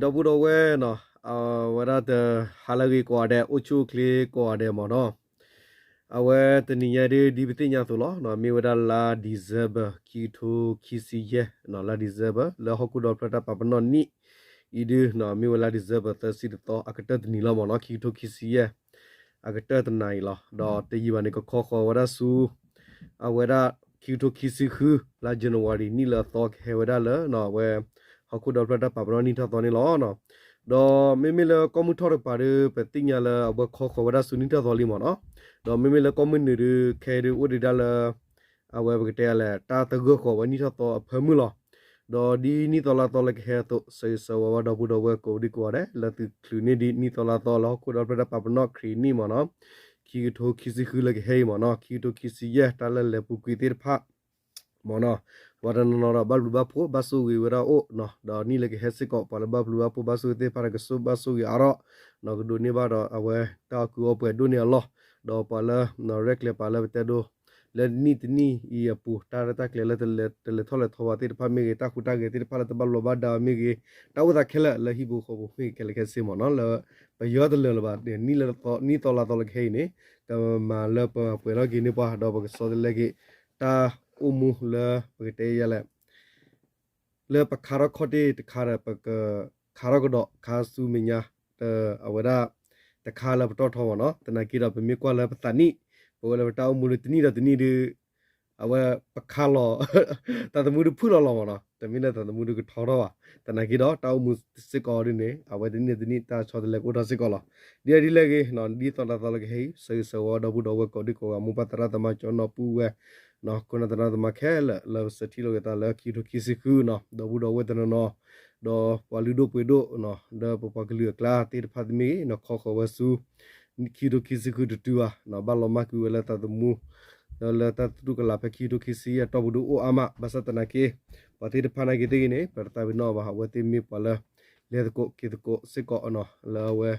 ဒီပုၢ်ဒီဝဲၢ်နီၤ, အဝဲဒၣ်တဟါလၢအဂ့ၤကိးဂၤဒဲး, အိၣ်ဆူၣ်အိၣ်ချ့ကိးဂၤဒဲးမ့ၢ်နီၤ. အဝဲတနံၤညါဒ် ဒ်ပသ့ၣ်ညါအသိးလီၤ, မ့ၢ်ဝဲဒၣ်လါ December ခံကထိခံဆံယဲၢ်, လါ December လၢဟီၣ်ခိၣ်ဒီဖျၢၣ်တၢ်ပာ်ပနီၣ်နံၣ်အံၤဒုး မ့ၢ်ဝဲလါ December သၢဆံတသီ အကတၢၢ်တနံၤလီၤမ့ၢ်နီၤ, ခံကထိခံဆံယဲၢ် အကတၢၢ်တနံၤအံၤလီၤ. ဒီးတယံာ်ဘၣ်န့ၣ် ကခီဃီၤဝဲဒၣ်ဆူ အဝဲဒၣ်ခံကထိခံဆံဃု လါ January နံၣ်လၢအသီကဟဲဝဲဒၣ်လၢ အဝဲ ဟီၣ်ခိၣ်ဒီဖျၢၣ်တၢ်ပာ်ပနီၣ်နံၣ်ထီၣ်သီန့ၣ်လီၤ. ဒီးမ့မ့ၢ်လၢကီၢ်မုၢ်ထီၣ်တကပၤဒီး ပသ့ၣ်ညါလၢအဝဲခီဃီၤဝဲဒၣ်ဆူနံၣ်ထီၣ်သီလံမ့ၢ်နီၤ. ဒီးမ့မ့ၢ်လၢကီၢ်မုၢ်နုာ်ဒီး ခဲအံၤဒုးအိၣ်ဒံးဒၣ်လၢ အဝဲပကတဲလဲၣ် တၢ်သဂၢၢ်ဃီၤဝဲနံၣ်ထီၣ်သီအဖၢမုၢ်လီၤ. ဒီးဒ်နံၣ်သီလါသီလၢကဟဲအသိး ဆၢဂ့ၤဆၢဝါဝဲဒီပုၢ်ဒီဝဲၢ်ကိးဒံကိးဂၤဒဲး လၢသုချုးန့ၢ်ဒံးနံၣ်သီလါသီလၢဟီၣ်ခိၣ်ဒီဖျၢၣ်တၢ်ပာ်ပနီၣ်ခရံာ်နံၣ်မ့ၢ်နီၤ, ခံကထိခံဆံဃုလၢကဟဲအံၤမ့ၢ်နီၤ, ခံကထိခံဆံယဲၢ် တၢ်လၢလဲၤပူၤကွံာ်သ့ၣ်တဖၣ် မ့ၢ်နီၤ, ပှၤတနီၤနီၤဒီးဘၣ်ဘျုးဘၣ်ဖှိၣ် ဘၣ်ဆိၣ်ဂ့ၤဝဲဒၣ်အိၣ်နီၤ, ဒီးနံၣ်လၢကဟဲစ့ၢ်ကီး ပှၤလၢဘၣ်ဘျုးဘၣ်ဖှိၣ်ဘၣ်ဆိၣ်ဂ့ၤသ့ၣ်တဖၣ်ဒီး ကဆိၣ်ဘၣ်ဆိၣ်ဂ့ၤအါထီၣ်နီၤ, ကဒိးန့ၢ်ဘၣ်ဒီးအဝဲတၢ်အီၣ်ကုၢ်အီပှဲၤဒိၣ်န့ၢ်အလီၢ်, ဒီးပှၤလၢ ရဲၣ်ကျဲၤပာ်လၢပတဲဒိ လၢနံၣ်တနံၣ်အံၤအပူၤ တၢ်ရဲၣ်တၢ်ကျဲၤလၢတလဲၤထီၣ်လဲၤထီဝဲသ့ၣ်တဖၣ်မ့ၢ်ဂ့ၤ, တၢ်ဟူးတၢ်ဂဲၤသ့ၣ်တဖၣ်လၢတဘၣ်လီၤဘၣ်ဒါမ့ၢ်ဂ့ၤ, တၢ်အိၣ်သးခဲလၢာ်လၢဟံၣ်ဖိဃီဖိမ့ၢ်ဂ့ၤ ခဲလၢာ်ခဲဆ့မ့ၢ်နီၤ, လၢပယီၤတလၢာ်လၢၤဘၣ်, နံၣ်လၢနံၣ်သီလါသီလၢကဟဲအံၤန့ၣ် ကမၤလၢပှဲၤထီၣ်က့ၤန့ၢ်ပှၤ ဒီးပကဆီတလဲက့ၤ တၢ်အိၣ်မူလၢပကတဲယဲလဲၣ် လၢပခါထီၣ်ခီၣ်တ့ၢ်တခါဒီး ပကခါထီၣ်ကဒီးခါဆူမဲာ်ညါ အဝဲဒၣ် တခါလၢပတီၢ်ထီမ့ၢ်နီၤ, သနာ်က့ဒီး ပမ့ၢ်ကွၢ်လၢပသးနံၣ် ပဝဲလၢပတၢ်အိၣ်မူလၢတနံၣ်ဒီးတနံၣ်ဒီး အဝဲပခါလီၤ သးသမူဒုးဖုၣ်လီၤလီၤမ့ၢ်နီၤ, တမ့ၢ်လၢသးသမူဒုးကထီထီၣ်ဘၣ်, သနာ်က့ဒီး တၢ်အိၣ်မူစ့ၢ်ကီးဒ်န့ၣ် အဝဲတနံၣ်ဒီးတနံၣ် တၢ်ဆီတလဲကအိၣ်ထီၣ်စ့ၢ်ကီးလီၤ. ဒ်လဲၣ်ဒ်လဲၣ်ဂ့ၤ နံၣ်သီလါသီလၢကဟဲအံၤ ဆၢဂ့ၤဆၢဝါဒီပုၢ်ဒီဝဲၢ်ကိးဒံကိးဂၤ မိၢ်ပၢ်သရၣ်သမါ ကၠီနီၢ်ပုၢ်ဝဲၢ် ခိၣ်နၢ်သရၣ်သမါခဲလၢာ် လၢပဆၢထံၣ်လိာ်က့ၤသးလၢခံကထိခံဆံဃုနီၤ, ဒီပုၢ်ဒီဝဲၢ်တနီၤနီၤ ဒီးပှၤလုၢ်ဒိၣ်ပှ့ၤဒိၣ် လၢပပှၤကလုာ်အကျါသ့ၣ်တဖၣ်မ့ၢ်ဂ့ၤနီၤ, ခီဃီၤဝဲဆူ ခံကထိခံဆံဃုတတုၤဘၣ်နီၤ, ဘၣ်လီၤမၢ်ကွံာ်ဝဲလၢသးသမူ လၢတၢ်သူၣ်တတူၢ်ကလာ်ဖဲခံကထိခံဆံယဲၢ်အတီၢ်ပူၤဒုးအိၣ်အါမး, ဘၣ်ဆၣ်သနာ်က့ ပှၤသ့ၣ်တဖၣ်နာ်က့သ့ၣ်ဂ့ၤန့ၣ် ပတသးပ့ၤနီၣ်ဘၣ်, အဝဲသ့ၣ်မ့ၢ်ပှၤလၢ လဲၤသကိးက့ၤသကိးစ့ၢ်ကီးနီၤ, လၢအဝဲ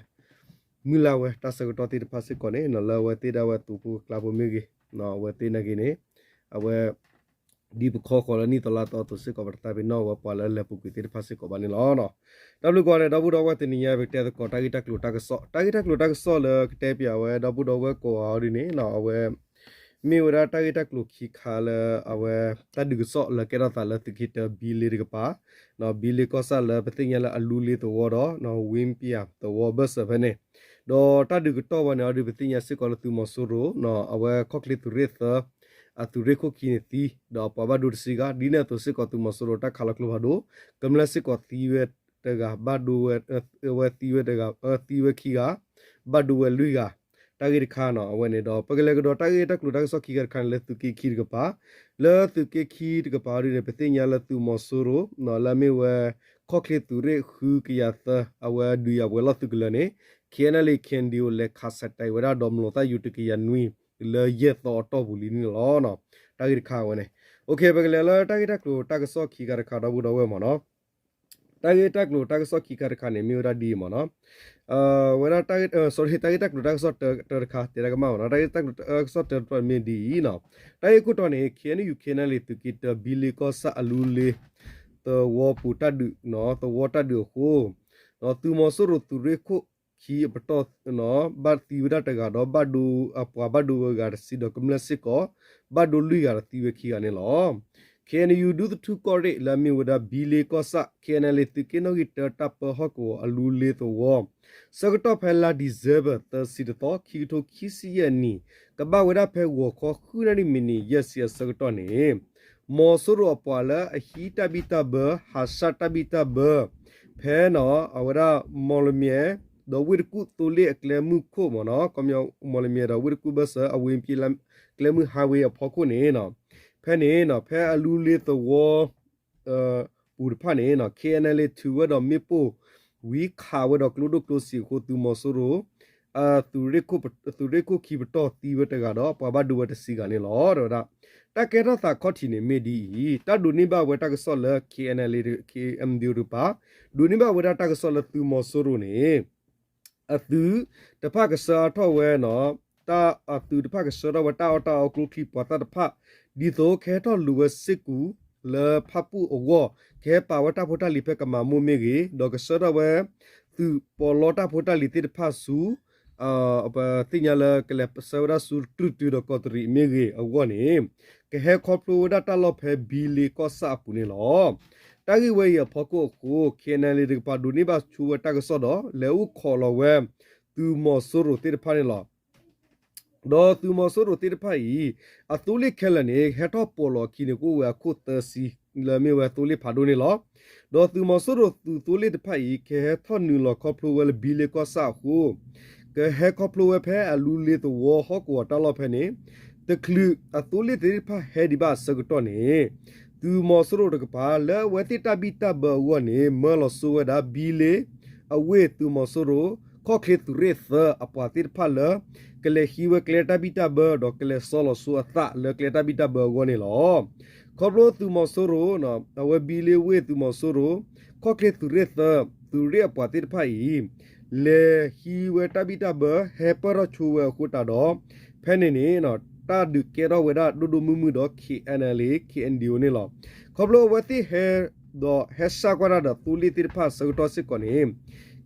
မုၢ်လၢ်ဝဲတၢ်ဆၢကတီၢ်သ့ၣ်တဖၣ်စ့ၢ်ကီးန့ၣ်နီၤ, လၢအဝဲသ့ၣ်ဒၣ်ဝဲအသုးဖိအကျါဖိမ့ၢ်ဂ့ၤ, အဝဲသ့ၣ်နာ်က့န့ၣ် အဝဲ ဒ်ပခီဃီၤလၢနံၣ်သီလါသီအသိးစ့ၢ်ကီး ပတသးပ့ၤနီၣ်ဝဲပှၤလၢလဲၤပူၤကွံာ်သ့ၣ်တဖၣ်စ့ၢ်ကီးဘၣ်န့ၣ်လီၤ. ဒီပုၢ်ဒီဝဲၢ် တနံၤညါပကတဲသကိးတၢ်ဂ့ၢ်တၢ်ကျိၤတၢ်ကစီၣ်, တၢ်ဂ့ၢ်တၢ်ကျိၤတၢ်ကစီၣ်လၢကတဲပၠးဝဲဒီပုၢ်ဒီဝဲၢ်ကိးဂၤအီၤဒ်န့ၣ်နီၤ, အဝဲ မ့ၢ်ဝဲဒၣ်တၢ်ဂ့ၢ်တၢ်ကျိၤခံခါလၢ အဝဲ တၢ်ဒုးကစီၣ်လၢကဲထီၣ်သးလၢသုးက့တၢ ဘံလ့တကပၤ, ဘံလ့ကီၢ်ဆၣ်လၢပသ့ၣ်ညါလၢအလူလ့သဝီဒီး ဝ့ပၠၣ်သဝီဘၢၣ်စၢၤဖဲန့ၣ်, ဒီးတၢ်ဒုးကတီၢ်ဝဲန့ၣ်အီၤဒုး ပသ့ၣ်ညါစ့ၢ်ကီးလၢသုးမီၤစိရိၤ အဝဲခီၣ်ချ့သုးရ့ၣ်သၢ အသုးရ့ၣ်ခိၣ်ခံန့ၣ်သံ, ဒီးပှၤဘၣ်ဒိတဆံဂၤ, ဒ်န့ၣ်အသိးစ့ၢ်ကီးသုးမီၤစိရိၤတၢ်ခးလီၤကျိဖးဒိၣ်, ကမျၢၢ်စ့ၢ်ကီးသံဝဲတဂၤ, ဘၣ်ဒိဝဲ အဝဲသံဝဲတဂၤ, သံဝဲခံဂၤ, ဘၣ်ဒိဝဲလွံၢ်ဂၤ, တၢ်ဂ့ၢ်တခါနီၤ, အဝဲန့ၣ်ဒီး ပကလဲၤကဒီးတၢ်ဂ့ၢ်တၢ်ကျိၤတၢ်ကစီၣ်ခံခါတခါန့ၣ် လၢသုးက့ခံတကပၤ, လၢသုးက့ခံတကပၤဒ်န့ၣ် ပသ့ၣ်ညါလၢသုးမီၤစိရိၤ လၢအမ့ၢ်ဝဲ ခီၣ်ချ့သုးရ့ၣ်ဃုကယၤသၢ အဝဲဒုးယၤပှဲၤလီၢ်သုးကလၢၤန့ၣ် ခ့ၣ်အဲၣ်ၣ်လ့ၣ် ခ့ၣ်အဲၣ်ဒံၣ်အိၣ် လဲၤခးစဲးတဲာ်ဝဲဒၣ်ဒီးမျိာ်သၣ်ယူၤတကယၤနွံ လၢယဲၢ်သီအတီၢ်ပူၤလံန့ၣ်လီၤ. တၢ်ဂ့ၢ်တခါအဝဲန့ၣ်, ပကလဲၤလၢတၢ်ဂ့ၢ်တၢ်ကျိၤတၢ်ကစီၣ်ခံခါတခါဒီပုၢ်ဒီဝဲၢ်မ့ၢ်နီၤ, တၢ်ဂ့ၢ်တၢ်ကျိၤတၢ်ကစီၣ်ခံခါတခါန့ၣ် မ့ၢ်ဝဲဒၣ်ဒ်အံၤမ့ၢ်နီၤ, ဝဲဒၣ် တၢ်ဂ့ၢ်တၢ်ကျိၤတၢ်ကစီၣ်တၢတခါ တဲတၢ်ကမၣ်မ့ၢ်နီၤ, တၢ်ဂ့ၢ်တၢ်ကျိၤတၢ်ကစီၣ်တၢတခါမ့ၢ်ဒ်အံၤနီၤ, တၢ်ဂ့ၢ်ခိၣ်တီန့ၣ် ခ့ၣ်အဲၣ်ယူၣ် ခ့ၣ်အဲၣ်လ့ၣ် သုးက့တၢ ဘံလ့ကီၢ်ဆၣ်အလူလ့ သဝီပူၤတၢ်ဒုး, သဝီတၢ်ဒုးအဃိ သုးမီၤစိရိၤသုးရ့ၣ်ခိၣ်ခံအပတီၢ် ဘၣ်သံဝဲဒၣ်တဂၤဒီး ဘၣ်ဒိ အပှၤဘၣ်ဒိဝဲဂၤတဆံဒီးကမျၢၢ်စ့ၢ်ကီး ဘၣ်ဒိလွံၢ်ဂၤဒီးသံဝဲခံဂၤန့ၣ်လီၤ. ခ့ၣ်အဲၣ်ယူၣ် ဒူသထူကီၢ်ရ့ၣ်လၢအမ့ၢ်ဝဲဒၣ်ဘံလ့ကီၢ်ဆၣ် ခ့ၣ်အဲၣ်လ့ၣ် သုးက့နီၣ်ဂံၢ်တၢ တၢ်ပၢဟီၣ်ကဝီၤအလူလ့သဝီ ဆၢကတီၢ်ဖဲလါဒံၣ်စ့ဘၢၣ် သၢဆံတသီ ခံကထိခံဆံယဲၢ်နံၣ် ကဘၣ်ဝဲဒၣ်ဖဲဂီၤခီဃုနၣ်ရံၣ် မံးနံးယဲၢ်ဆံအဆၢကတီၢ်န့ၣ် မီၤစိရိၤအပှၤလၢအဟံးတၢ်ဘံၣ်တၢ်ဘၢ ဟးဆှၣ်တၢ်ဘံၣ်တၢ်ဘၢ ဖဲနီၤ အဝဲဒၣ် မီၣ်လမၠဲၣ် ဒီးဝ့ၢ်တကူၣ်သိလ့ၣ်အကျဲမုၢ်ခိၣ်မ့ၢ်နီၤ ကီၢ်မီၣ်လမၠဲၣ်ဒီးဝ့ၢ်တကူၣ်ဘၢၣ်စၢၤ အဝ့ၢ်ပျ့လၢကျဲမုၢ်ဟးဝ့ၤအဖီခိၣ်န့ၣ် ဖဲန့ၣ်နီၤ ဖဲအလူလ့သဝီ ပူၤတဖၣ်န့ၣ်နီၤ ခ့ၣ်အဲၣ်လ့ၣ် ထုးဝဲဒီးမ့ၣ်ပိၢ် ဝံၤခးဝဲဒီးကျိဒိၣ်ကျိဆံးအဃိ သုးမီၤစိရိၤ သုးရ့ၣ်ခိၣ်ခံပတီၢ်သံဝဲတဂၤဒီး ပှၤဘၣ်ဒိဝဲတဆံဂၤန့ၣ်လီၤ တဲဝဲဒၣ်. တၢ်ကဲထီၣ်သးခီၣ်ထံးန့ၣ်မ့ၢ်ဒ်အံၤ, တၢ်ဒိးန့ၢ်ဘၣ်ဝဲတၢ်ကစီၣ်လၢ ခ့ၣ်အဲၣ်လ့ၣ် ခ့ၣ်အဲၣ်ယူၣ် တကပၤ, ဒိးန့ၢ်ဘၣ်ဝဲဒၣ်တၢ်ကစီၣ်လၢသုးမီၤစိရိၤန့ၣ် အသုးတဖၣ်ကဆှၢထီၣ်ဝဲနီၤ, တၢ်အသုးတဖၣ်ကဆှၢထီၣ်ဝဲတၢ်အီၣ်တၢ်အီကျိချံမျိာ်သၣ်တဖၣ် ဒ်သိးကဟဲထီၣ်လူၤဝဲစ့ၢ်ကီး လၢဖၣ်ပူၣ်အဂီၢ် ကဟဲပာ်ဝဲတၢ်ဖိတၢ်လံၤဖဲကမၤမိၢ်မ့ၢ်ဂ့ၤ, ဒီးကဆှၢထီၣ်ဝဲ သုးပီးလီတၢ်ဖိတၢ်လံၤသ့ၣ်တဖၣ်ဆူ ပသ့ၣ်ညါလၢကလဲၤဆှၢဝဲဒၣ်ဆူတြူၤတုၤဒီးကီးတရံးမ့ၢ်ဂ့ၤအဂီၢ်န့ၣ် ကဟဲခီဖျိဝဲဒၣ်တၢ်လီၢ်ဖဲဘံလ့ကီၢ်ဆၣ်အပူၤန့ၣ်လီၤ. တၢ်ဂ့ၢ်ဝဲအံၤအဖီခိၣ်အဃိ ခ့ၣ်အဲၣ်အၣ်လ့ၣ် တကပၤဒိးန့ၢ်ဘၣ်ဆိဝဲတၢ်ကစီၣ်ဒီး လဲၤအိၣ်ခိးလီၤဝဲ သုးမီၤစိရိၤသ့ၣ်တဖၣ်န့ၣ်လီၤ. ဒီးသုးမီၤစိရိၤသ့ၣ်တဖၣ်အံၤ အသိလ့ၣ်ခဲလၢာ်န့ၣ် ဟဲထီၣ်ပိာ်လီၤအခံန့ၣ် ကအိၣ်ဝဲအခိၣ်သၢဆံ လၢမ့ၢ်ဝဲသိလ့ၣ်ဖးဒိၣ်န့ၣ်လီၤ. ဒီးသုးမီၤစိရိၤသုးသိလ့ၣ်တဖၣ်အံၤ ကဟဲထီၣ်နုာ်လီၤခီဖျိဝဲလၢဘံလ့ကီၢ်ဆၣ်အဃိ ကဟဲခီဖျိဝဲဖဲအလူလ့သဝီဟီၣ်ကဝီၤတၢ်လီၢ်ဖဲန့ၣ် တချုးအသိလ့ၣ်သ့ၣ်တဖၣ်ဟဲဒံးဘၣ်အဆၢကတီၢ်န့ၣ် သုးမီၤစိရိၤတကပၤ လၢအဝဲသ့ၣ်တၢ်ဘံၣ်တၢ်ဘၢအဂီၢ်န့ၣ် မၢလီၤစိဝဲဒၣ် ဘံလ့ အဝ့ၢ်သုးမီၤစိရိၤ ခီၣ်ချ့သုးရ့ၣ်သၢအပှၤသ့ၣ်တဖၣ်လၢ ကလဲၤဟံးဝဲကျဲတၢ်ဘံၣ်တၢ်ဘၢ ဒီးကလဲၤစီလီၤစိအသးလၢကျဲတၢ်ဘံၣ်တၢ်ဘၢအဂီၢ်န့ၣ်လီၤ. ခီဖျိသုးမီၤစိရိၤ အဝဲဘံလ့ဝ့ၢ်သုးမီၤစိရိၤ ခီၣ်ချ့သုးရ့ၣ်သၢ သုးရ့ၣ်အပှၤသ့ၣ်တဖၣ်အံၤ လဲၤဟံးဝဲတၢ်ဘံၣ်တၢ်ဘၢ ဟဲပၢၢ်ထီၣ်ဆိဝဲအဃိသတးဒီး ဖဲန့ၣ်န့ၣ် တၢ်ဒုးကဲထီၣ်ဝဲဒၣ်ဒိၣ်ဒိၣ်မုၢ်မုၢ်ဒီး ခ့ၣ်အဲၣ်အၣ်လ့ၣ် ခ့ၣ်အဲၣ်ဒိၣ်န့ၣ်လီၤ. ခီဖျိအဝဲသ့ၣ်ဟဲ ဒီးဟဲစၢ်ကွၢ်တၢ်ဒီးသိလ့ၣ်သ့ၣ်တဖၣ်အဆၢကတီၢ်စ့ၢ်ကီးန့ၣ်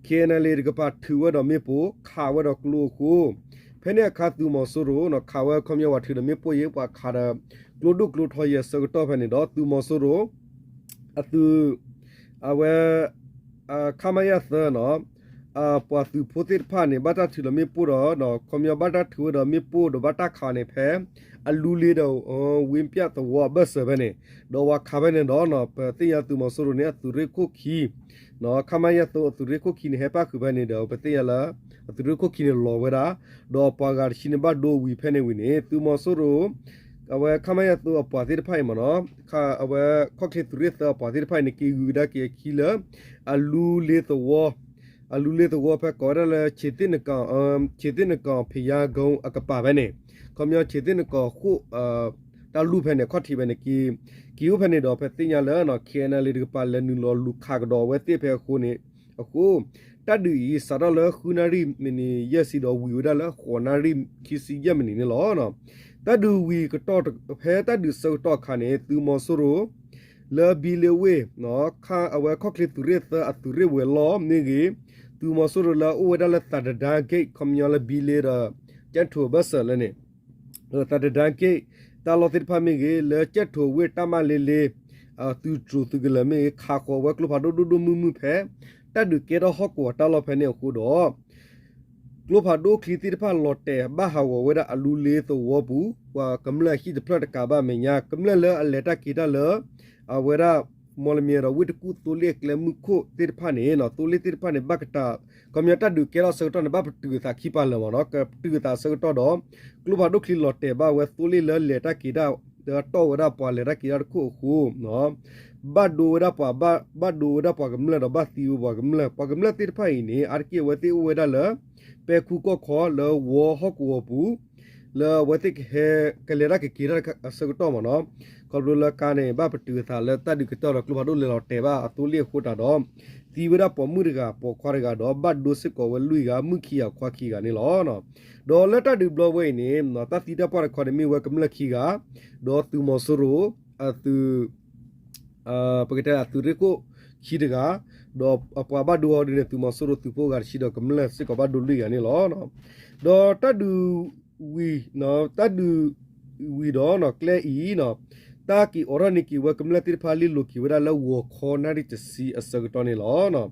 ခ့ၣ်အဲၣ်အၣ်လ့ၣ်တကပၤထုးဝဲဒီးမ့ၣ်ပိၢ် ခးဝဲဒီးကျိအဃိ ဖဲန့ၣ်အခါသုးမီၤစိရိၤ ခးဝဲခီပညီပှၤထုးဒီးမ့ၣ်ပိၢ်ယဲ ပှၤခးဒီး ကျိဒိၣ်ကျိထီယဲအဆၢကတီၢ်ဖဲန့ၣ်ဒီး သုးမီၤစိရိၤ အသုး အဝဲ ခမရ သၢ ပှၤသုးဖိသ့ၣ်တဖၣ်န့ၣ် ဘၣ်တၢ်ထုးဒီးမ့ၣ်ပိၢ်ဒီး ခီပညီဘၣ်တၢ်ထုးဝဲဒီးမ့ၣ်ပိၢ်ဒီးဘၣ်တၢ်ခးန့ၣ်ဖဲ အလူလ့ဒီး ဝ့ၣ်ပၠၣ်သဝီအဘၢၣ်စၢၤဖဲန့ၣ် ဒီးပှၤခးဖဲန့ၣ်ဒီး ပသ့ၣ်ညါသုးမီၤစိရိၤန့ၣ် အသုးရ့ၣ်ခိၣ်ခံ ခမရ သၢ အသုးရ့ၣ်ခိၣ်ခံန့ၣ် ဟဲပၣ်ဃုာ်ဖဲန့ၣ်ဒီး ပသ့ၣ်ညါလၢ အသုးရ့ၣ်ခိၣ်ခံန့ၣ်လီၤဝဲဒၣ် ဒီးပှၤဂၤတဆံန့ၣ်ဘၣ်ဒိဝံၤဖဲန့ၣ်ဝံၤန့ၣ် သုးမီၤစိရိၤ အဝဲ ခမရ သၢ အပှၤသ့ၣ်တဖၣ်အံၤမ့ၢ်နီၤ အဝဲခီၣ်ချ့သုးရ့ၣ်သၢအပှၤသ့ၣ်တဖၣ်အံၤန့ၣ် က့ၤဂုၤကဒါက့ၤအခံလၢ အလူလ့သဝီ အလူလ့သဝီဖဲကိးဝဲဒၣ်လၢ ဆ့သ့ၣ်နကီၢ် ဆ့သ့ၣ်နကီၢ် ဖယါကုန်းအကပၤဖဲန့ၣ် ခီပညီဆ့သ့ၣ်နကီၢ်ဃိၣ် တၢ်လူၢ်ဖဲန့ၣ် ခီၣ်ထံးဖဲန့ၣ် က့ၤအိၣ်ဖဲန့ၣ်ဒီး ပသ့ၣ်ညါလၢ ခ့ၣ်အဲၣ်အၣ်လ့ၣ်တကပၤ လဲၤနုာ်လီၤလူၤခးကဒီးအဝဲသ့ၣ်ဖဲအဃိန့ၣ် အဃိ တၢ်ဒုးအံၤ စးထီၣ်လၢဃုနၣ်ရံၣ်မံးနံးယဲၢ်ဆံဒီးဝံၤဝဲဒၣ်လၢ ဃိးနၣ်ရံၣ်ခံဆံယဲၢ်မံးနံးန့ၣ်လီၤ. တၢ်ဒုးဝံၤကတီၢ် ဖဲတၢ်ဒုးဆၢကတီၢ်အခါန့ၣ် သုးမီၤစိရိၤ လၢဘံလ့ဝ့ၢ် အဝဲခီၣ်ချ့သုးရ့ၣ်သၢအသုးရ့ၣ်ဝဲၤလီၢ်မ့ၢ်ဂ့ၤ, သုးမီၤစိရိၤလၢအအိၣ်ဝဲဒၣ်လၢ သးတဒါဂ့တ် ခီပညီလၢဘံလ့ဒီး ကၠဲၣ်ထိးအဘၢၣ်စၢၤလၢန့ၣ် သးတဒါဂ့တ် တၢ်လီၢ်သ့ၣ်တဖၣ်မ့ၢ်ဂ့ၤ, လၢကၠဲၣ်ထိးဝ့ၢ်တၢ်မၤလ့လ့ သုးတြူၤသုးကလၢၤမ့ၢ်ဂ့ၤ, ခးဃီၤဝဲကျိဖးဒိၣ်ဒိၣ်ဒိၣ်မုၢ်မုၢ်ဖဲ တၢ်ဒုးကဲထီၣ်ဟီၣ်ကဝီၤတၢ်လီၢ်ဖဲန့ၣ်အဃိဒီး ကျိဖးဒိၣ်ချံသ့ၣ်တဖၣ်လီၤတဲာ်ဘၣ်ဟးဂီၤဝဲဒၣ်အလူလ့သဝီပူၤ, ပှၤကမျၢၢ်အဟံၣ်တဖျၢၣ်တကးဘၣ်အမဲာ်ညါ, ကမျၢၢ်လၢအလဲၤတၢ်က့ၤတၢ်လၢ အဝဲဒၣ် မီၣ်လမၠဲၣ်ဒီးဝ့ၢ်တကူၣ်သိလ့ၣ်အကျဲမုၢ်ခိၣ်သ့ၣ်တဖၣ်န့ၣ် သိလ့ၣ်သ့ၣ်တဖၣ်န့ၣ် ဘၣ်ကတၢၢ် ခီပညီတၢ်ဒုးကဲထီၣ်အဆၢကတီၢ်န့ၣ် ဘၣ်ပတုာ်အသးခံပာ်လၢာ်မ့ၢ်နီၤ, ကပတုာ်အသးအဆၢကတီၢ်ဒီး ကျိဖးဒိၣ်ချံလီၤတဲာ်ဘၣ်ဝဲသိလ့ၣ်လၢလဲၤတၢ်က့ၤတၢ် လၢတီၢ်ဝဲဒၣ်ပှၤလဲၤတၢ်က့ၤတၢ်တခိၣ်အဃိ ဘၣ်ဒိဝဲဒၣ်ပှၤ ဘၣ်ဒိဝဲဒၣ်ပှၤကမျၢၢ်ဒီးဘၣ်သံဝဲပှၤကမျၢၢ်, ပှၤကမျၢၢ်သ့ၣ်တဖၣ်အံၤန့ၣ် အါတက့ၢ်အဝဲသ့ၣ်အိၣ်ဝဲဒၣ်လၢ ပဲၤခူကီၢ်ခီလၢဝီဟီၣ်ကဝီၤပူၤ လၢအဝဲသ့ၣ်ကဟဲ ကလဲၤတၢ်ကက့ၤတၢ်အဆၢကတီၢ်မ့ၢ်နီၤ, ခီဖျိလၢကါန့ၣ် ဘၣ်ပတုာ်အသးလၢတၢ်ဒုးကဲထီၣ်ဒီးကျိဖးဒိၣ်လဲၤလီၤတဲာ်ဘၣ်အသိလ့ၣ်အဃိသတးဒီး သံဝဲဒၣ်ပိာ်မုၣ်တဂၤပိာ်ခွါတဂၤဒီး ဘၣ်ဒိစ့ၢ်ကီးဝဲလွံၢ်ဂၤ မုၣ်ခံဂၤခွါခံဂၤန့ၣ်လီၤ. ဒီးလၢတၢ်ဒုးဘျီဝဲအံၤန့ၣ် တၢ်သံတၢ်ပှၢ်တခီန့ၣ်မ့ၢ်ဝဲကမျၢၢ်ခံဂၤ, ဒီးသုးမီၤစိရိၤ အသုး ပကတဲအသုးရ့ၣ်ခိၣ်ခံတဂၤ, ဒီးအပှၤဘၣ်ဒိအီၤဒ်န့ၣ် သုးမီၤစိရိၤသုးဖိဂၤတဆံဒီးကမျၢၢ်စ့ၢ်ကီးဘၣ်ဒိလွံၢ်ဂၤန့ၣ်လီၤ. ဒီးတၢ်ဒုးဝံၤ တၢ်ဒုးဝံၤဒီးကျဲအံၤ တၢ်က့ၤအိးထီၣ်န့ၢ်က့ၤဝဲကမျၢၢ်သ့ၣ်တဖၣ်လံလိာ်က့ၤဝဲဒၣ်လၢဂီၤခီနၣ်ရံၣ်တဆံအဆၢကတီၢ်န့ၣ်လီၤ.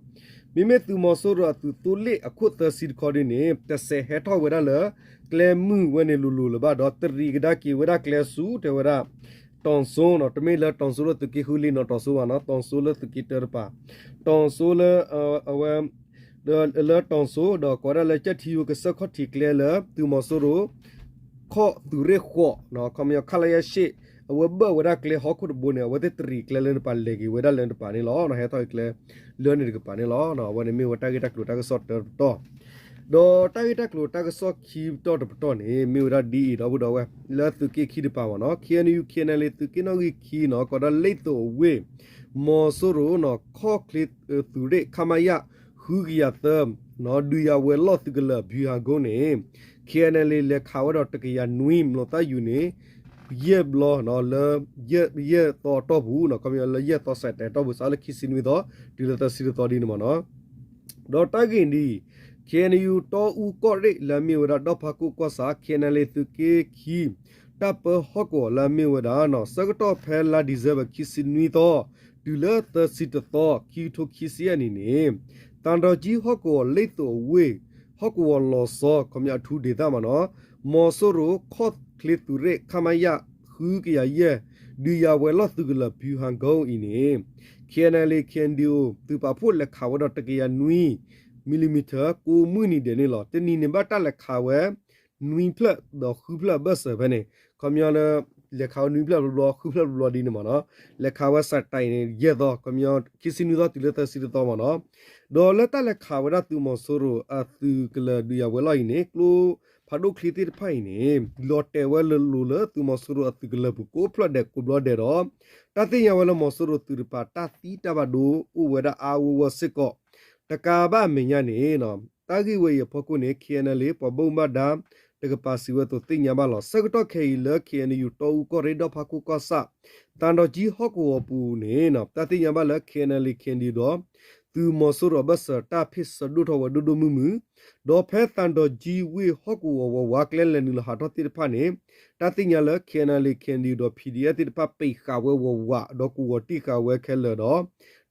မ့မ့ၢ်သုးမီၤစိရိၤအသုးသိလ့ၣ်အခိၣ်သၢဆံတခီဒ်န့ၣ် တစဲးဟဲထီၣ်ဝဲဒၣ်လၢကျဲမုၢ်ဝဲန့ၣ်လိၤလိၤလၢၤဘၣ်ဒီး တရံးကဒါက့ၤဝဲဒၣ်ကျဲဆူ တဲဝဲဒၣ် တီၤစိ တမ့ၢ်လၢတီၤစိလၢသုးက့ဃုလံနီၤ တီၤစိဘၣ်နီၤ တီၤစိလၢသုးက့တၢတပၤ, တီၤစိလၢ အဝဲ လၢတီၤစိဒီးကိးဝဲဒၣ်လၢကၠဲၣ်ထံယိကစၢၢ်ခီၣ်ထံးကျဲလၢသုးမီၤစိရိၤ ခီၣ်သုးရ့ၣ်ဃိး ခီပညီ ခလရ ရှစ် အဝဲဘၢၣ်ဝဲဒၣ်ကျဲဟီၣ်ခိၣ်တဘိန့ၣ် အဝဲသ့ၣ်တရံးကျဲလၢတပၤလဲၤက့ၤဝဲဒၣ်လၢတပၤန့ၣ်လီၤ. ဟဲထီၣ်က့ၤကျဲလၢန့ၣ်တကပၤန့ၣ်လီၤ. အဝဲန့ၣ်မ့ၢ်ဝဲတၢ်ဂ့ၢ်တၢ်ကျိၤတၢ်ကစီၣ်တပတီၢ် ဒီးတၢ်ဂ့ၢ်တၢ်ကျိၤတၢ်ကစီၣ်ခံပတီၢ်တပတီၢ်န့ၣ် မ့ၢ်ဝဲဒၣ်ဒ်အံၤ ဒီပုၢ်ဒီဝဲၢ် လၢသုးက့ခံတပၤမ့ၢ်နီၤ ခ့ၣ်အဲၣ်ယူၣ် ခ့ၣ်အဲၣ်အၣ်လ့ၣ် သုးက့နီၣ်ဂံၢ်ခံနီၤ ကိးဒၣ်လ့ၣ်သိးအဝ့ၢ် မီၤစိရိၤနီၤ ခီၣ်ချ့သုးရ့ၣ် ခမရ ဃုကယၤသၢ ဒုးယၤဝဲၤလီၢ်သုးကလၢၤ ဗျူဟာကုန်း န့ၣ် ခ့ၣ်အဲၣ်အၣ်လ့ၣ် လဲၤခးဝဲဒီးတကယၤနွံ မျိာ်သၣ်ယူၤန့ၣ် ယဲၢ်ဘျီလၢ ယဲၢ်သီအတီၢ်ပူၤနီၤ, ခီပညီလၢယဲၢ်သီ Saturday အတီၢ်ပူၤ စးလၢခံဆံနွံသီ တုၤလၢသၢဆံတသီဒ်န့ၣ်မ့ၢ်နီၤ. ဒီးတၢ်ဂ့ၢ်ဒ်အံၤ, KNU တီအူကီၢ်ရ့ၣ်လၢအမ့ၢ်ဝဲဒၣ်ဒီၣ်ဖးခိၣ်ကီၢ်ဆၣ် KNLA သုးက့ခံ တၢ်ပၢဟီၣ်ကဝီၤလၢအမ့ၢ်ဝဲဒၣ်နီၤ ဆၢကတီၢ်ဖဲလါ December ခံဆံနွံသီ တုၤလၢသၢဆံတသီ ခံကထိခံဆံယဲၢ်နံၣ်န့ၣ် သံတောင်ကြီးဟီၣ်ကဝီၤ လိပ်သိုအဝ့ၢ် ဟီၣ်ကဝီၤလီၤဆီ ခီပညီအထူဒေသမ့ၢ်နီၤ, မီၤစိရိၤခီၣ်ချ့သုးရ့ၣ် ခမရ ဃုကယၤယဲၢ် ဒုးယၤဝဲၤလီၢ်သုးကလၢၤ ဗျူဟာကုန်း အံၤန့ၣ် KNLA KNDO သုးပာ်ဖှိၣ်လဲၤခးဝဲဒီးတကယၤနွံ millimeter ကိးမုၢ်နံၤဒဲးန့ၣ်လီၤ. တနံၤန့ၣ်ဘၣ်တၢ်လဲၤခးဝဲ နွံဖျၢၣ်ဒီးဃုဖျၢၣ်အဘၢၣ်စၢၤဖဲန့ၣ် ခီပညီလၢ လဲၤခးဝဲနွံဖျၢၣ်တဘျီ ဃုဖျၢၣ်တဘျီဒ်န့ၣ်မ့ၢ်နီၤ, လဲၤခးဝဲ Saturday န့ၣ် ယဲၢ်သီ ခီပညီ ခံဆံနွံသီတုၤလၢသၢဆံတသီမ့ၢ်နီၤ, ဒီးလၢတၢ်လဲၤခးဝဲဒၣ်သုးမီၤစိရိၤအသုးကလၢၤဒုးယၤဝဲၤလီၢ်အံၤန့ၣ် ကျိဖးဒိၣ်ချံသ့ၣ်တဖၣ်အံၤန့ၣ် လီၤတဲာ်ဝဲလိၤလိၤလၢသုးမီၤစိရိၤအသုးကလၢၤပူၤကိးဖျၢၣ်ဒဲးကိးဘျီဒဲးဒီး တၢ်သ့ၣ်ညါဝဲလၢမီၤစိရိၤသုးတကပၤတၢ်သံတၢ်ဘၣ်ဒိအိၣ်ဝဲဒၣ်အါအါဂီၢ်ဂီၢ်စ့ၢ်ကီး တကးဘၣ်အမဲာ်ညါန့ၣ် တၢ်ဂ့ၢ်ဝဲအံၤအဖီခိၣ်န့ၣ် KNLA ပှၤဘၣ်မူဘၣ်ဒါတကပၤစံးဝဲအသိးသ့ၣ်ညါဘၣ်လီၤ. ဆၢကတီၢ်ခဲအံၤလၢ KNU တီအူကီၢ်ရ့ၣ်ဒီၣ်ဖးခိၣ်ကီၢ်ဆၣ် သံတောင်ကြီးဟီၣ်ကဝီၤပူၤန့ၣ် တၢ်သ့ၣ်ညါဘၣ်လၢ KNLA KNDO ဒီး သုးမီၤစိရိၤအဘၢၣ်စၢၤတၢ်ဖ့ၣ်ဆၢဒိၣ်ထီၣ်ဝဲဒိၣ်ဒိၣ်မုၢ်မုၢ်, ဒီးဖဲသံတောင်ကြီးဝ့ၢ်ဟီၣ်ကဝီၤဝးဝးကျဲလဲၤနုာ်လီၤဟးထီၣ်သ့ၣ်တဖၣ်န့ၣ် တၢ်သ့ၣ်ညါလၢ KNLA KNDO ဒီး PDF သ့ၣ်တဖၣ်ပံးဃာ်ဝဲဝးဝး ဒီးကဝီၤတံၢ်ဃာ်ဝဲခဲလၢာ်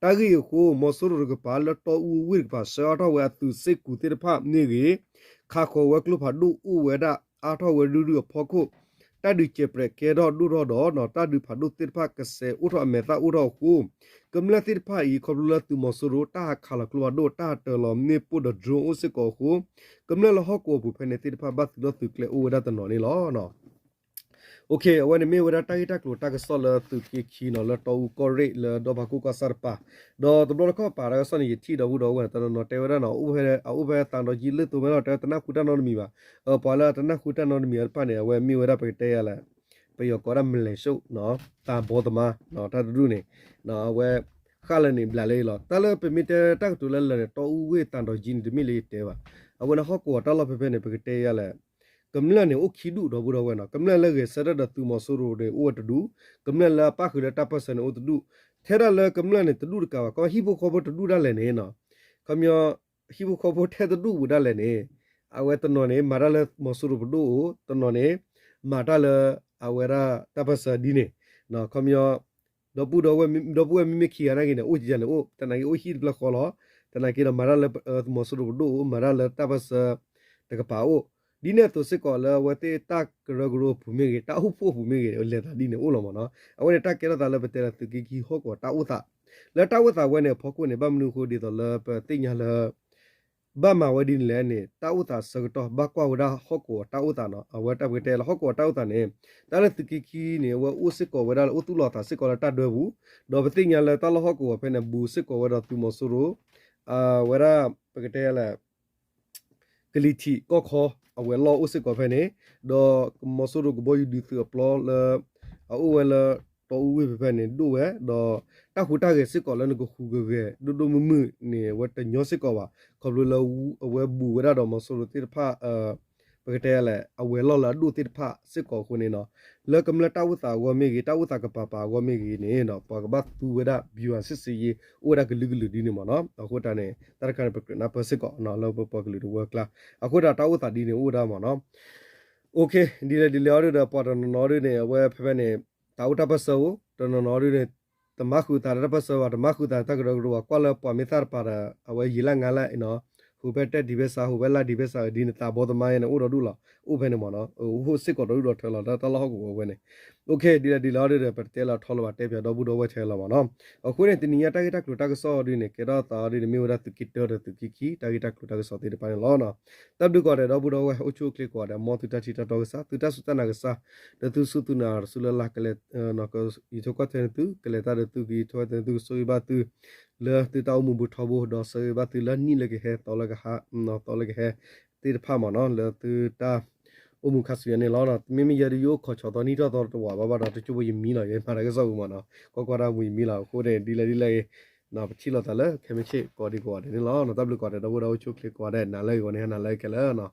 ဒီး တၢ်ဂ့ၢ်အံၤအဃိ မီၤစိရိၤတကပၤလၢတီအူဝ့ၢ်တကပၤ ဆှၢအါထီၣ်ဝဲအသုးစ့ၢ်ကီးသ့ၣ်တဖၣ်မ့ၢ်ဂ့ၤ, ခးဃီၤဝဲကျိဖးဒိၣ်အိၣ်ဝဲဒၣ်အါထီၣ်ဝဲရုၢ်ရုၢ်အဖီခိၣ် တၢ်ဒုးစဲးပြဲးကဲထီၣ်ဒိၣ်ထီၣ်ဒီး တၢ်ဒုးဖးဒိၣ်သ့ၣ်တဖၣ်ကစဲးအိၣ်ထီၣ်အမဲာ်သၣ်အိၣ်ထီၣ်အဃိ ကမျၢၢ်သ့ၣ်တဖၣ်အံၤ ခီဖျိလၢသုးမီၤစိရိၤ တၢ်ဟးခးလီၤကျိဖးဒိၣ် တၢ်ဟးတၢၤလီၤမ့ၣ်ပိၢ်ဒီး drone အိၣ်စ့ၢ်ကီးအဃိ ကမျၢၢ်လၢဟီၣ်ကဝီၤပူၤဖဲန့ၣ်သ့ၣ်တဖၣ် ဘၣ်သုးထီၣ်သုးကျဲၤအိၣ်ဝဲဒၣ်တနီၤန့ၣ်လီၤ. အဝဲန့ၣ်မ့ၢ်ဝဲဒၣ်တၢ်ဂ့ၢ်တၢ်ကျိၤတၢ်ကစီၣ်လၢသုးက့ခံနီၤ လၢတီအူကီၢ်ရ့ၣ်လၢဒီၣ်ဖးခိၣ်ကီၢ်ဆၣ်တကပၤ, ဒီးတဘျီတခီၣ်ပာ်တၢ်ကစီၣ်န့ၣ် ယထံၣ်ဒီပုၢ်ဒီဝဲၢ်န့ၣ် တနီၤနီၤတဲဝဲဒၣ်နီၤ အအိၣ်ဖဲအအိၣ်ဖဲသံတောင်ကြီးလိပ်သိုဝ့ၢ်လီၤ တဲဝဲတနၢ်ဃုတၢ်နီတမံၤဘၣ်, ပှၤလၢတနၢ်ဃုတၢ်နီတမံၤအတဖၣ်န့ၣ် အဝဲမ့ၢ်ဝဲဒၣ်ပကတဲယၤလဲၣ် ပယီၤကိးဝဲဒၣ် မလဲၤၡိၣ် သးဘီသမါ တၢ်တဒူၣ်န့ၣ် အဝဲ ဃၣ်လၢန့ၣ်ဘျးလၢအံၤလီၤ. တၢ်လၢပမ့ၢ်တဲတၢ်ကတိၤလၢလၢာ်န့ၣ် တီအူဝ့ၢ်သံတောင်ကြီးန့ၣ် တမ့ၢ်လၢယတဲဘၣ်. အဝဲန့ၣ်ဟီၣ်ကဝီၤတၢ်လီၢ်ဖဲဖဲန့ၣ် ပကတဲယၤလဲၣ် ကမျၢၢ်န့ၣ် အိၣ်ခံဒူၣ်ဒီပုၢ်ဒီဝဲၢ်နီၤ, ကမျၢၢ်လၢဂဲၤဆၢထၢၣ်ဒီးသုးမီၤစိရိၤန့ၣ် အိၣ်ဝဲတဒူၣ်, ကမျၢၢ်လၢအပၣ်ဃုာ်လၢတၢ်ပၢၢ်ဆၢန့ၣ် အိၣ်တဒူၣ်, ထဲဒၣ်လၢကမျၢၢ်န့ၣ် တဒူၣ်တကးဘၣ် ခီဟံၣ်ဖိဃီဖိတဒူၣ်ဒၣ်လဲာ်န့ၣ်နီၤ, ခီပညီ ဟံၣ်ဖိဃီဖိထဲတဒူၣ်ဝဲဒၣ်လဲာ်န့ၣ် အဝဲတနီၤန့ၣ် မၤတၢ်လၢမီၤစိရိၤပဒိၣ်အိၣ်, တနီၤန့ၣ် မၤတၢ်လၢအဝဲဒၣ်တၢ်ပၢၢ်ဆၢဒ်န့ၣ်, ခီပညီ ဒီပုၢ်ဒီဝဲၢ် ဒီပုၢ်ဝဲၢ်မ့မ့ၢ်ခံဂၤနာ်က့န့ၣ် အိၣ်ယၤန့ၣ်အိၣ်, သနာ်က့အိၣ်ဟံၣ်တဖျၢၣ်ဃီလီၤ, သနာ်က့ဒီးမၤတၢ်လၢမီၤစိရိၤပဒိၣ်အိၣ်, မၤတၢ်လၢတၢ်ပၢၢ်ဆၢတကပၤအိၣ်, ဒ်န့ၣ်အသိးစ့ၢ်ကီးလၢအဝဲသ့ၣ်တၢ်ကရၢကရိအပူၤမ့ၢ်ဂ့ၤ, တၢ်အိၣ်ဖှိၣ်အပူၤမ့ၢ်ဂ့ၤ လဲၤသးဒ်န့ၣ်အိၣ်လီၤမ့ၢ်နီၤ. အဝဲန့ၣ်တၢ်ကဲထီၣ်သးလၢပတဲလၢသုးက့ခံဟီၣ်ကဝီၤတၢ်အိၣ်သး, လၢတၢ်အိၣ်သးဝဲန့ၣ် အဖီခိၣ်န့ၣ် ဘၣ်မနုၤအဃိဒ်သိးလၢပသ့ၣ်ညါလၢ ဘၣ်မၤဝဲဒ်န့ၣ်လဲၣ်န့ၣ် တၢ်အိၣ်သးဆၢကတီၢ် ဘၣ်ကွၢ်ဝဲဒၣ်ဟီၣ်ကဝီၤတၢ်အိၣ်သးနီၤ. အဝဲတၢ်ပကတဲလၢဟီၣ်ကဝီၤတၢ်အိၣ်သးန့ၣ် တၢ်လၢသုးက့ခံန့ၣ် အဝဲအိၣ်စ့ၢ်ကီးဝဲဒၣ်လၢအိၣ်သူၣ်လီၤသးစ့ၢ်ကီးလၢတၢ်ဒွဲပူၤ, ဒီးပသ့ၣ်ညါလၢတၢ်လၢဟီၣ်ကဝီၤဖဲန့ၣ် ဘူးစ့ၢ်ကီးဝဲဒီးသုးမီၤစိရိၤ အဝဲဒၣ် ပကတဲလဲၣ် ကလံၤထံးကီၢ်ခီအဝဲၤလီၢ်အိၣ်စ့ၢ်ကီးဖဲန့ၣ်, ဒီးမီၤစိရိၤကဘီယူၤဒုးသုးအပျီလၢ အအိၣ်ဝဲလၢ တီအူဝ့ၢ်ဖဲဖဲန့ၣ် ဒိၣ်ဝဲ, ဒီးတၢ်ဟူးတၢ်ဂဲၤစ့ၢ်ကီးလၢနကဟူးကဂဲၤဒိၣ်ဒိၣ်မုၢ်မုၢ်န့ၣ် အဝဲတညီစ့ၢ်ကီးဘၣ်. ခီဖျိလၢအဝဲဘူးဝဲဒၣ်ဒီးမီၤစိရိၤသ့ၣ်တဖၣ် ပကတဲလဲၣ် အဝဲၤလီၢ်လၢအဒိၣ်သ့ၣ်တဖၣ်စ့ၢ်ကီးအဃိန့ၣ်နီၤ, လၢကမျၢၢ်တၢ်အိၣ်သးအဂီၢ်မ့ၢ်ဂ့ၤ တၢ်အိၣ်သးကပၤပၤအဂီၢ်မ့ၢ်ဂ့ၤန့ၣ် ပှၤကဘၣ်သူဝဲဒၣ် ဗျူဟာစစ်ဆင်ရေး အိၣ်ဝဲဒၣ်ကလုာ်ကလုာ်ဒ်န့ၣ်မ့ၢ်နီၤ. အဃိတၢ်န့ၣ် တၢ်တခါန့ၣ် ပကြၢးနၢ်ပၢၢ်စ့ၢ်ကီး လၢပပှၤကလုာ်တဝၢကျါ, အဃိတၢ်တၢ်အိၣ်သးဒ်န့ၣ်အိၣ်ဝဲဒၣ်မ့ၢ်နီၤ. ဒ်လဲၣ်ဒ်လဲၣ်အီၤဒ်ဒီးပှၤတနီၤနီၤဒ်န့ၣ် အဝဲဖဲဖဲန့ၣ် တၢ်အိၣ်တၢ်ပၢၢ်ဆၢအိၣ် တနီၤနီၤဒ်န့ၣ် တမၤဃုာ်သးတၢ်ပၢၢ်ဆၢဘၣ် တမၤဃုာ်သးတၢ်ကရၢကရိဘၣ် ကွၢ်လၢပှၤမ့ၢ်သၣ်တပၤဒီး အဝဲယံာ်လၢငါလၢ ဟူးဖဲတဲတံၤဖဲစး ဟူးဖဲလါတံၤဖဲစး ဒ်န့ၣ် သးဘီသမါန့ၣ် အိၣ်ဒီးဒူၣ်လီၤ အိၣ်ဖဲန့ၣ်မ့ၢ်နီၤ. အိၣ်စ့ၢ်ကီးဒီးဒူၣ်ဒီးထၢလီၤ တၢ်လီၢ်ဟီၣ်ကဝီၤဝဲန့ၣ် ဒ်လဲၣ်ဒ်လဲၣ်အီၤဒ်ဒီး ပတတဲလၢထီလၢၤဘၣ် တဲပၠးဒီပုၢ်ဒီဝဲၢ်ထဲလီၤမ့ၢ်နီၤ. အဃိန့ၣ် တနံၤညါတၢ်ဂ့ၢ်တၢ်ကျိၤတၢ်ကစီၣ်အီၤဒ်န့ၣ် ကဲထီၣ်သးအီၤဒ်န့ၣ် မ့ၢ်ဝဲဒၣ်သုးက့တၢဒီးသုးက့ခံ တၢ်ဂ့ၢ်တၢ်ကျိၤတၢ်ကစီၣ်သ့ၣ်တဖၣ်န့ၣ်လီၤ. တၢ်ဘျုးကိးဂၤဒဲး ဒီပုၢ်ဒီဝဲၢ် အိၣ်ဆူၣ်အိၣ်ချ့ကိးဂၤဒဲး မ်သုတၢ်ထံၣ်တၢ်တီကစၢ် သုတၢ်စူၢ်တၢ်နာ်ကစၢ် ဒီးသုစူၢ်သုနာ်တစူၢ်လၢ်လၢ် ကလဲၤ ယထိၣ်ကွၢ်ထွဲန့ၢ်သု ကလဲၤတၢ်ဒီးသု ကယံာ်ထိၣ်ဝဲတန့ၢ်သု ကဆိၣ်ဂ့ၤဘၣ်သု လၢသုတၢ်အိၣ်မူပူၤထီဘိ ဒီးဆိၣ်ဂ့ၤဘၣ်သုလၢနံၣ်လၢကဟဲ သီလၢကဟး သီလၢကဟဲသ့ၣ်တဖၣ်မ့ၢ်နီၤ လၢသုတၢ်အိၣ်မူခါဆူညါန့ၣ်လီၤ. မ့မ့ၢ်ယဲဒၣ်ယအိၣ်ခိးဆီသီနံၣ်ထီၣ်သီတဝးဘၣ်ဘၣ်ဒီး တကၠိဖိယမံလီၤ ယမၤတၢ်ကစီၣ်ပူၤမ့ၢ်နီၤ ကွၢ်ကွၢ်တၢ်မူယမံလီၤ အဃိန့ၣ် ဒ်လဲၣ်ဒ်လဲၣ်ဂ့ၤ ပထံၣ်လိာ်သးလၢခဲမုၢ်ဆ့ၣ်ကိးဒံကိးဂၤဒဲးန့ၣ်လီၤ. တၢ်ဘျုးကိးဂၤဒဲး ဒီပုၢ်ဒီဝဲၢ်အိၣ်ဆူၣ်အိၣ်ချ့ကိးဂၤဒဲး နၤလၢအဂ့ၤဝဲန့ၣ် ဟဲနၤလၢအဂ့ၤခဲလၢာ်